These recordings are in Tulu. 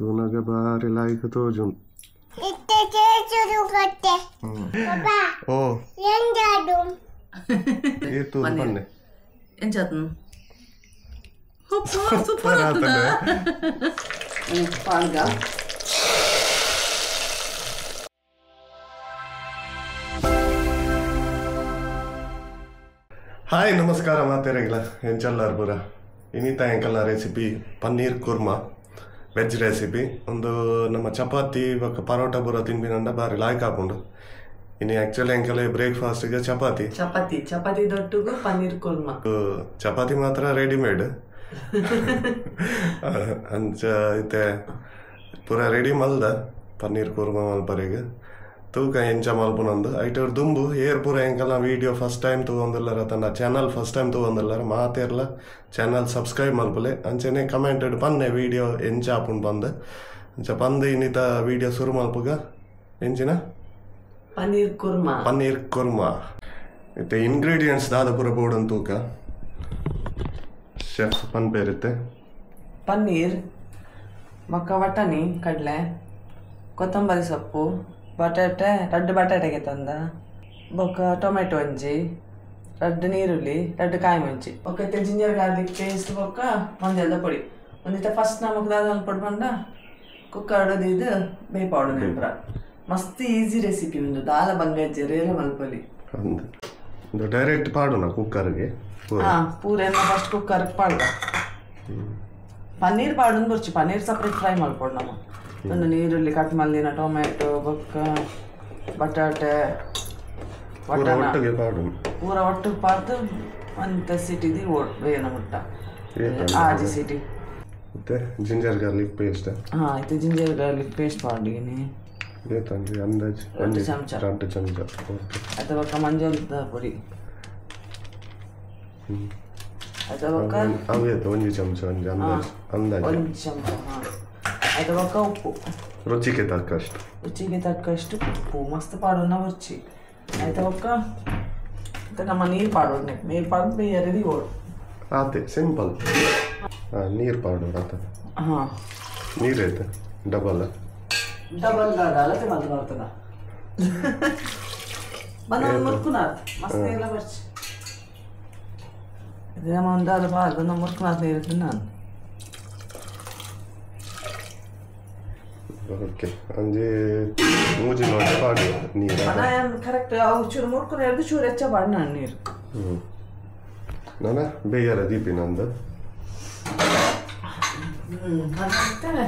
ತೂನಗ ಬಾರಿ ಲಾಯ್ಕ್ ತೋಜುಂಡು. ಓ ಏತು ಪನ್ನೆ ಎಂಚಾತ್ನು ಸೂಪರ್ ಆತದ ಪಾಡ್ಗ. ಹಾಯ್ ನಮಸ್ಕಾರ ಮಾತೇರೆಗಿಲ್ಲ ಎಂಚಲ್ಲಾರ್ ಪೂರ ಇನ್ನಿತ ಎಂಕಲ್ನ recipe paneer kurma veg recipe. ಒಂದು ನಮ್ಮ ಚಪಾತಿ ಬೊಕ್ಕ ಪರೋಟ ಪೂರ ತಿನ್ಬಿನಂಡ ಬಾರಿ ಲಾಯ್ಕ್ ಆಪುಂಡು. ಇನ್ನು ಆ್ಯಕ್ಚುಲಿ ಎಂಕಲೆ ಬ್ರೇಕ್ಫಾಸ್ಟ್ಗೆ ಚಪಾತಿ ಚಪಾತಿ ಚಪಾತಿ ದೊಟ್ಟುಗು ಪನ್ನೀರ್ ಕುರ್ಮಾ. ಚಪಾತಿ ಮಾತ್ರ ರೆಡಿಮೇಡ್ ಅಂಚ ಇತ್ತೆ ಪೂರ ರೆಡಿ ಮಲ್ದ ಪನ್ನೀರ್ ಕುರ್ಮಾ ಮಲ್ಪರೆಗ್ ತೂಕ ಎಂಚ ಮಲ್ಪುನಂದು ಐಟರ್ ದುಂಬು ಏರ್ ಪೂರ ಎಂಕಲ್ನ ವೀಡಿಯೋ ಫಸ್ಟ್ ಟೈಮ್ ತೂವೊಂದುಲ್ಲಾರ ತನ್ನ ಚಾನಲ್ ಫಸ್ಟ್ ಟೈಮ್ ತೂವೊಂದುಲ್ಲಾರ ಮಾತೆರ್ಲ ಚಾನಲ್ ಸಬ್ಸ್ಕ್ರೈಬ್ ಮಲ್ಪುಲೆ ಅಂಚನೆ ಕಮೆಂಟೆಡ್ ಪನ್ನೆ ವೀಡಿಯೋ ಎಂಚ ಆಪುಂಡು ಪಂದ್ ಅಂಚ ಪಂದ್ ಇನ್ನಿತ ವೀಡಿಯೋ ಸುರು ಮಲ್ಪುಗ ಎಂಚಿನ ಪನ್ನೀರ್ ಕುರ್ಮಾ. ಪನ್ನೀರ್ ಕುರ್ಮಾ ಇತ್ತೆ ಇಂಗ್ರೀಡಿಯೆಂಟ್ಸ್ ದಾದ ಪೂರ ಬೋಡನ್ ತೂಕ ಶೆಫ್ ಪನ್ಪೇರಿತ್ತೆ. ಪನ್ನೀರ್ ಬೊಕ್ಕ ವಟಣಿ ಕಡಲೆ ಕೊತ್ತಂಬರಿ ಸೊಪ್ಪು ಬಟಾಟೆ ರಡ್ಡು ಬಟಾಟೆಗೆ ತಂದ ಬೊಕ್ಕ ಟೊಮೆಟೊ ಒಂಜಿ ರಡ್ಡು ನೀರುಳ್ಳಿ ರಡ್ಡು ಕಾಯಿ ಮುಂಚಿ ಬೊಕ್ಕ ಇತ್ತೆ ಜಿಂಜರ್ ಗಾರ್ಲಿಕ್ ಪೇಸ್ಟ್ ಬೊಕ್ಕ ಮಂಜಲ್ದ ಪೊಡಿ. ಒಂದಿತ್ತೆ ಫಸ್ಟ್ ನಮಕ್ ದಾದ ಪೊಡಿ ಬಂದ ಕುಕ್ಕರ್ ಇದು ಬೇಪಾಡು ನೆಂಪುರ. ಮಸ್ತ್ ಈಸಿ ರೆಸಿಪಿ ಉಂದು ದಾಲ ಬಂಗಜ್ಜೆ ರೇಲ ಮಲ್ಪಲಿ ಡೈರೆಕ್ಟ್ ಪಾಡುನ ಕುಕ್ಕರ್ಗೆ. ಹಾಂ ಪೂರ ಫಸ್ಟ್ ಕುಕ್ಕರ್ಗೆ ಪಾಡುವ. ಪನ್ನೀರ್ ಪಾಡೋದು ಬರ್ಚಿ ಪನ್ನೀರ್ ಸಪ್ರೇಟ್ ಫ್ರೈ ಮಲ್ಪೊಡು ನಮ್ಮ. ಒಂದು ನೀರುಳ್ಳಿ ಕಟ್ ಮಲ್ದಿನ ಟೊಮೆಟೊ ಬೊಕ್ಕ ಬಟಾಟೆ ಪೂರ ಒಟ್ಟಿಗೆ ಪಾಡ್ದು ಒಂದು ಸಿಟಿ ಬೇನ ಮುಟ್ಟ ಆಜಿ ಸಿಟಿ. ಮತ್ತೆ ಜಿಂಜರ್ ಗಾರ್ಲಿಕ್ ಪೇಸ್ಟ್. ಹಾಂ ಇದು ಜಿಂಜರ್ ಗಾರ್ಲಿಕ್ ಪೇಸ್ಟ್ ಮಾಡಿದ್ದೀನಿ ಅಂದಾಜು 2 ಚಮಚ 2 ಚಮಚ. ಅಥವಾ ಮಂಜಲ್ದ ಪುಡಿ ಅಥವಾ 1 ಚಮಚ ಅಂದಾಜು ಅಂದಾಜು 1 ಚಮಚ. ಹಾಂ ಅಥವಾ ಉಪ್ಪು ರುಚಿಗೆ ತಕ್ಕಷ್ಟು ರುಚಿಗೆ ತಕ್ಕಷ್ಟು ಉಪ್ಪು ಮಸ್ತ್ ಪಾಡೋಣ ಬರ್ಚಿ. ಆಯ್ತಾ ಒಕ್ಕ ನಮ್ಮ ನೀರು ಪಾಡೋಣ ನೀರು ಪಾಡೋದು ಬೇರೆ ಓಡು ಆತೆ ಸಿಂಪಲ್. ಹಾಂ ನೀರು ಪಾಡೋದು ಆತ. ಹಾಂ ನೀರು ಐತೆ ಡಬಲ್ ಡಬಲ್ ದಾದ ಅಲತೆ ಮಲ್ತು ಬರ್ತದ ಬಂದ ಮುರ್ಕುನಾಥ್ ಮಸ್ತ್ ಎಲ್ಲ ಬರ್ಚಿ. ಇದು ನಮ್ಮ ಒಂದು ಅದು ಬಾರ್ದು ನಮ್ಮ ಮುರ್ಕುನಾಥ್ ನೀರು ನಾನು. ಓಕೆ ಅಂಜೆ ಮೂಜಿ ಲೋಟ ಪಾಡು ನೀರು ಕರೆಕ್ಟ್ ಅವು ಚೂರು ಮುರ್ಕುನ ಹಿಡಿದು ಚೂರು ಹೆಚ್ಚ ಪಾಡು ನಾನು ನೀರು. ಹ್ಞೂ ನಾನ ಬೇಯಾರ ದೀಪಿ ನಂದು. ಮತ್ತೆ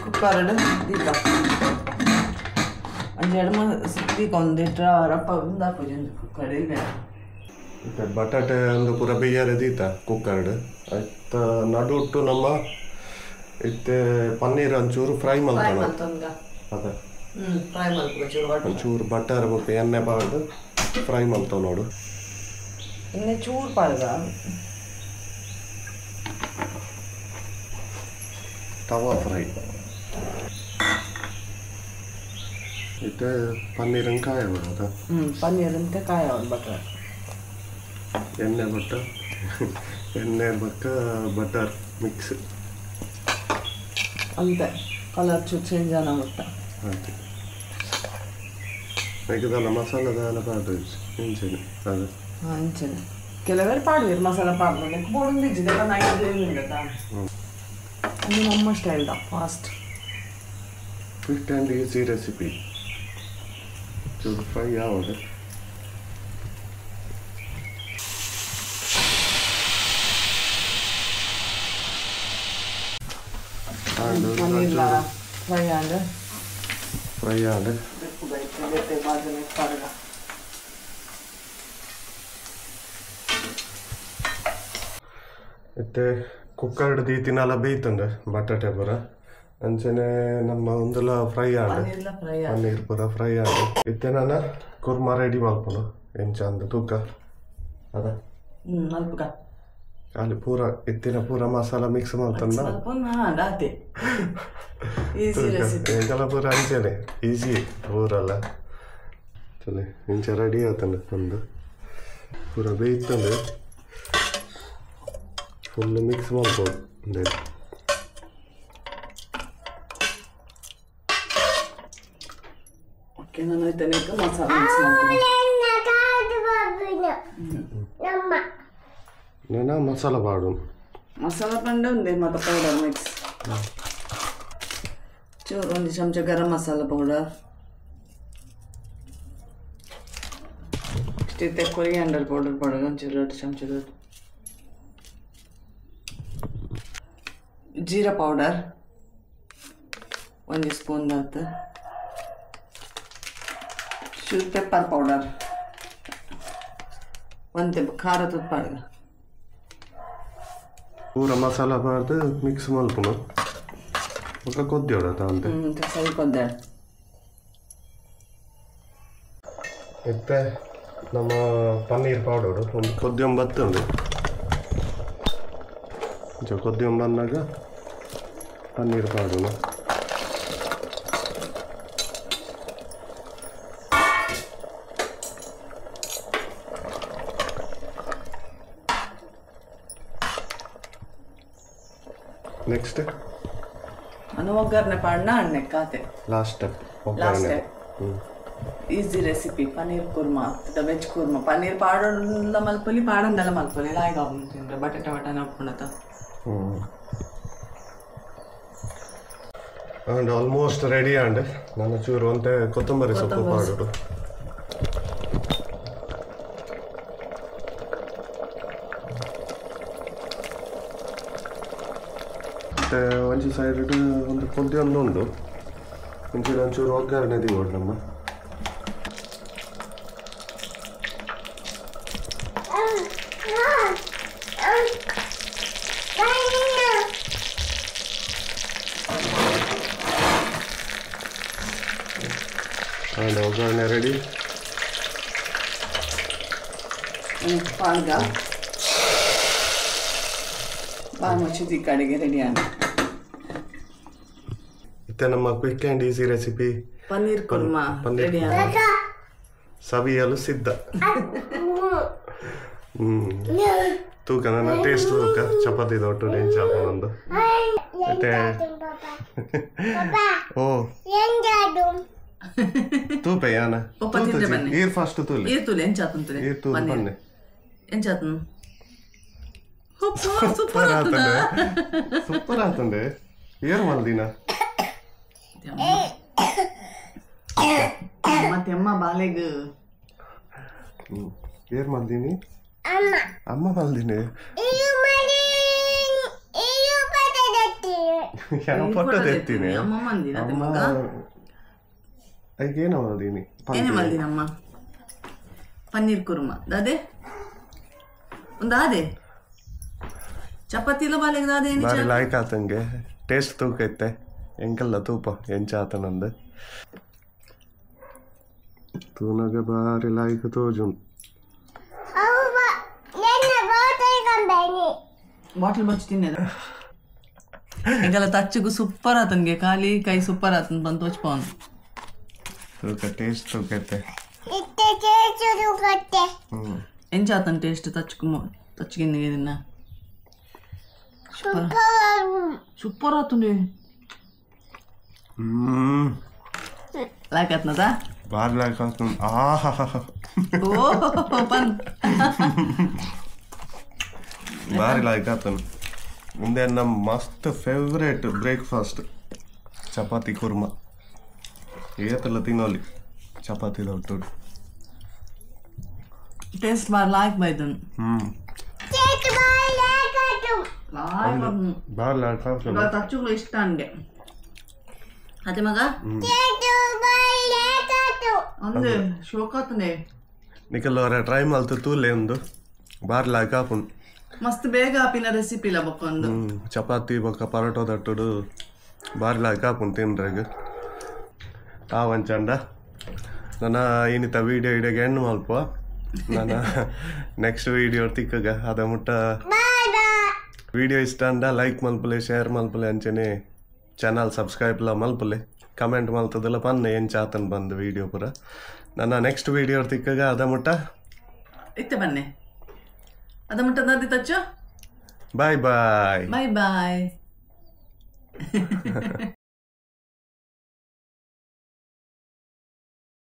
ಕುಕ್ಕರ್ ದೀಪ ಒಂಜೆರಡು ದೀಪ ಒಂದಿಟ್ರ ರಪ್ಪ ಒಂದಾಪುಜಿ ಒಂದು ಕುಕ್ಕರ್ ಇಲ್ಲ. ಬಟಾಟೆ ಒಂದು ಪೂರ ಬೇಯಾರ ದೀತ ಕುಕ್ಕರ್ಡ್ ಆಯ್ತ ನಡುಟ್ಟು ನಮ್ಮ ಇತ್ತೆ ಪನ್ನೀರ್ ಒಂಚೂರು ಫ್ರೈ ಮಲ್ತೊನ ಅದ ಫ್ರೈ ಮಲ್ಪು ಒಂಚೂರು ಬಟರ್ ಬೊಕ್ಕ ಎಣ್ಣೆ ಪಾಡ್ದು ಫ್ರೈ ಮಲ್ತೊ ನೋಡು. ಎಣ್ಣೆ ಚೂರು ಪಾಡ್ದ ತವಾ ಫ್ರೈ. ಇತ್ತೆ ಪನ್ನೀರನ್ ಕಾಯ ಅದ. ಪನ್ನೀರ್ ಅಂತ ಕಾಯ ಬಟರ್ ಎಣ್ಣೆ ಬಟ್ಟ ಎಣ್ಣೆ ಬೊಕ್ಕ ಬಟರ್ ಮಿಕ್ಸ್ ಅಂತೆ ಕಲರ್ ಚೂರು ಚೇಂಜ್ ಆನ ಮುಟ್ಟ. ಆಯ್ತು ದಾಲ ಮಸಾಲ ದಾಲ ಪಾಡು ಇಂಚನೆ ಅದು. ಹಾಂ ಇಂಚನೆ ಕೆಲವರು ಪಾಡುವರು ಮಸಾಲ ಪಾಡ್ದು ಬೋಡೊಂದು ಇಜ್ಜಿದೆ ಅದು ನಮ್ಮ style the fast quick and easy recipe. ಚೂರು ಫ್ರೈ ಆವಡು. ಫ್ರೈ ಆಂಡ್ ಫ್ರೈ ಆಂಡ್ ಇತ್ತೆ ಕುಕ್ಕರ್ಡ್ ದೀತಿನಲ ಬೇಯ್ತಂಡೆ ಬಟಾಟೆ ಪೂರ ಅಂಚನೆ ನಮ್ಮ ಒಂದೆಲ್ಲ ಫ್ರೈ ಆಂಡ್ ಪನ್ನೀರ್ ಪೂರ ಫ್ರೈ ಆಂಡ್ ಇತ್ತೆ ನಾನು ಕುರ್ಮಾ ರೆಡಿ ಮಲ್ಪುನು ಎಂಚ ಅಂದ್ ತೂಕ ಅದ ಮಲ್ಪುಗ ಅಲ್ಲಿ ಪೂರ ಇತ್ತಿನ ಪೂರ ಮಸಾಲ ಮಿಕ್ಸ್ ಮಲ್ತನ್ನ ಎಂಕಲ ಪೂರ ಅಂಚನೆ ಈಸಿ ಪೂರಲ್ಲ ಚಲೆ ಇಂಚ ರೆಡಿ ಆತಂಡೆ ಒಂದು ಪೂರ ಬೇಯ್ತಂಡೆ ಫುಲ್ ಮಿಕ್ಸ್ ಮಲ್ಪೊಡು. ಓಕೆ, ನಾನು ಇದನ್ನ ಮಸಾಲ ಮಿಕ್ಸ್ ಮಾಡ್ತೀನಿ. ನಾನು ಮಸಾಲ ಪಾಡು. ಮಸಾಲ ಪಂಡೆ ಒಂದೇ ಮತ್ತು ಪೌಡರ್ ಮಿಕ್ಸ್. ಚೂರು ಒಂದು ಚಮಚ ಗರಂ ಮಸಾಲ ಪೌಡರ್. ಇಷ್ಟಿತ್ತೆ ಕೊರಿಯಾಂಡರ್ ಪೌಡರ್ ಪೌಡರ್ ಒಂಚೂರು 2 ಚಮಚ. ಜೀರಾ ಪೌಡರ್ 1 ಸ್ಪೂನ್ ದಾತು. ಚೂರು ಪೆಪ್ಪರ್ ಪೌಡರ್ ಒಂತೆ ಖಾರ ತುಪ್ಪಾಡ್ಗ. ಪೂರ ಮಸಾಲ ಪಾಡ್ದು ಮಿಕ್ಸ್ ಮಲ್ಪುನು ಬೊಕ ಕೊದ್ಯೋಡ ಅಂತೆ. ಸರಿ ಕೊದ್ದೆ. ಇತ್ತೆ ನಮ್ಮ ಪನ್ನೀರ್ ಪೌಡರ್ ಒಂದು ಕೊದ್ಯೊಂಬ ಬತ್ತುಂಡು. ಕೊದ್ಯೊಂಬ ಬಂದಾಗ ಪನ್ನೀರ್ ಪೌಡರ್ ನೆಕ್ಸ್ಟ್ ಅನು ಒಗ್ಗರಣೆ ಪಾಡ್ನ ಅಣ್ಣೆ ಕಾತೆ. ಲಾಸ್ಟ್ ಸ್ಟೆಪ್ ಒಗ್ಗರಣೆ. Easy recipe paneer korma, veg korma. Paneer ಪಾಡೋಲ್ಲ ಮಲ್ಪೊಲಿ, ಪಾಡಂದಲ್ಲ ಮಲ್ಪೊಲಿ ಲಾಯ್ಗ ತಿಂದ್ರೆ ಬಟಾಟೆ ಬಟಾಣೆ ಉಪ್ಪುಂಡತ. ಅಂಡ್ ಆಲ್ಮೋಸ್ಟ್ ರೆಡಿ ಅಂಡ್ ನನ್ನ ಚೂರು ಒಂತೆ ಕೊತ್ತಂಬರಿ ಸೊಪ್ಪು ಪಾಡೋಡು. ಮತ್ತೆ ಒಂಜಿ ಸೈಡ್ ಒಂದು ಕೊದ್ದಿ ಒಂದು ಉಂಡು. ಒಂಚೂರು ಒಂಚೂರು ಒಗ್ಗರಣೆ ದಿವೋಡು ನಮ್ಮ. ಅಂಡ್ ಒಗ್ಗರಣೆ ರೆಡಿ. ಪಾಡ್ಗ ಬಾಯ್ ಮುಚ್ಚಿದ ಕಡೆಗೆ ರೆಡಿ ಆಗ. ಇತ್ತೆ ನಮ್ಮ quick and easy recipe paneer korma ready ಆಗ. ಸವಿಯಲು ಸಿದ್ಧ. ತೂಕ ನನ್ನ ಟೇಸ್ಟ್ ತೂಕ ಚಪಾತಿ ದೊಡ್ಡ ರೇಂಜ್ ಹಾಕೊಂಡು. ಮತ್ತೆ ಓ ತೂಪೆ ಯಾನ ಈರ್ ಫಸ್ಟ್ ತೂಲೆ. ಈರ್ ತೂಲೆ ಎಂಚಾತುಂತುಲೆ. ಈರ್ ತೂಲೆ ಬನ್ನಿ ಎಂಚಾತುನ್. Super ಆತುಂಡೆ, super ಆತುಂಡೆ. ಏರ್ ಮಲ್ದಿನ ಮತ್ತೆ ಅಮ್ಮ ಬಾಲೆಗ್ ಏರ್ ಮಲ್ದಿನಿ ಅಮ್ಮ ಅಮ್ಮ ಮಲ್ದಿನಿ. ಫೋಟೋ ತೆತ್ತೀನಿ ಅಮ್ಮ ಮಂದಿನ ಮಗ. ಐಗೇನ ಮಲ್ದಿನಿ ಏನೇ ಮಲ್ದಿನ ಅಮ್ಮ ಪನ್ನೀರ್ ಕುರ್ಮಾ ದಾದೆ ಒಂದು ಆದೆ ಚಪಾತಿ ಇಲ್ಲ ಬಾಲೆಗ್ ದಾದೆ. ಬಾರಿ ಲಾಯ್ಕ್ ಆತಂಗೆ ಟೇಸ್ಟ್ ತೂಕ ಇತ್ತೆ ಎಂಕಲ್ಲ ತೂಪ ಎಂಚ ಆತನಂದು ತೂನಗ ಬಾರಿ ಲಾಯ್ಕ್ ತೋಜುನ್. ಬಾಟಲ್ ಬಚ್ಚಿ ತಿನ್ನೆದ ಎಂಕಲ್ಲ ತಚ್ಚುಗು ಸೂಪರ್ ಆತನ್ಗೆ ಖಾಲಿ ಕೈ ಸೂಪರ್ ಆತನ್ ಬಂದು ತೋಚ್ಪವನು. ತೂಕ ಟೇಸ್ಟ್ ತೂಕ ಇತ್ತೆ ಎಂಚ ಆತನ್ ಟೇಸ್ಟ್ ತಚ್ಚುಕು ತಚ್ಚುಗಿನ್ನಿಗೆ ತಿನ್ನ ಸೂಪರ್ ಆತುಂಡೆ. ಲಾಯ್ಕ್ ಆತ್ನದ ಬಾರಿ ಲಾಯ್ಕ್ ಆತುಂಡು. ಆಹಾ ಓ ಪನ್ ಬಾರಿ ಲಾಯ್ಕ್ ಆತುಂಡು. ಉಂದೆ ನಮ್ಮ ಮಸ್ತ್ ಫೇವ್ರೇಟ್ ಬ್ರೇಕ್ಫಾಸ್ಟ್ ಚಪಾತಿ ಕುರ್ಮಾ. ಏತಲ್ಲ ತಿನ್ನೋಲಿ ಚಪಾತಿ ದೊಡ್ಡ ಟೇಸ್ಟ್ ಬಾರ್ ಲಾಯ್ಕ್ ಬೈದನ್. ಬಾರಿ ಲಾಯ್ಕ್ ಆತುಂಡು. ತಚ್ಚುಗಳು ಇಷ್ಟ ಅನ್ಗೆ ಅದೇ ಮಗ ಅಂದೆ ಶೋಕಾತನೆ ನಿಕಲ್ ಅವರ ಟ್ರೈ ಮಲ್ತು ತೂಲೆ ಒಂದು ಬಾರಿ ಲಾಯ್ಕ್ ಆಪುಂಡು. ಮಸ್ತ್ ಬೇಗ ಆಪಿನ ರೆಸಿಪಿ ಇಲ್ಲ ಬೊಕ್ಕೊಂದು ಚಪಾತಿ ಬೊಕ್ಕ ಪರೋಟೋ ದಟ್ಟುಡು ಬಾರಿ ಲಾಯ್ಕ್ ಆಪುಂಡು ತಿನ್ರೆಗ್. ತಾವಂಚಂಡ ನನ್ನ ಏನಿತ ವೀಡಿಯೋ ಇಡಗೆ ಹೆಣ್ಣು ಮಲ್ಪ. ನನ್ನ ನೆಕ್ಸ್ಟ್ ವೀಡಿಯೋ ತಿಕ್ಕಗ ಅದ ಮುಟ್ಟ ವೀಡಿಯೋ ಇಷ್ಟ ಅಂಡ ಲೈಕ್ ಮಲ್ಪಲೆ, ಶೇರ್ ಮಲ್ಪಲೆ, ಅಂಚನೆ ಚಾನಲ್ ಸಬ್ಸ್ಕ್ರೈಬ್ಲ ಮಲ್ಪಲೆ, ಕಮೆಂಟ್ ಮಲ್ತದಲ್ಲ ಪನ್ನೆ ಎಂಚಾತನ್ ಬಂದು ವೀಡಿಯೋ ಪೂರ. ನನ್ನ ನೆಕ್ಸ್ಟ್ ವೀಡಿಯೋ ತಿಕ್ಕಗ ಅದ ಮುಟ್ಟ ಇತ್ತೆ ಬನ್ನೆ ಅದ ಮುಟ್ಟ ದಾದಿ ತಚ್ಚು. Bye bye bye boy.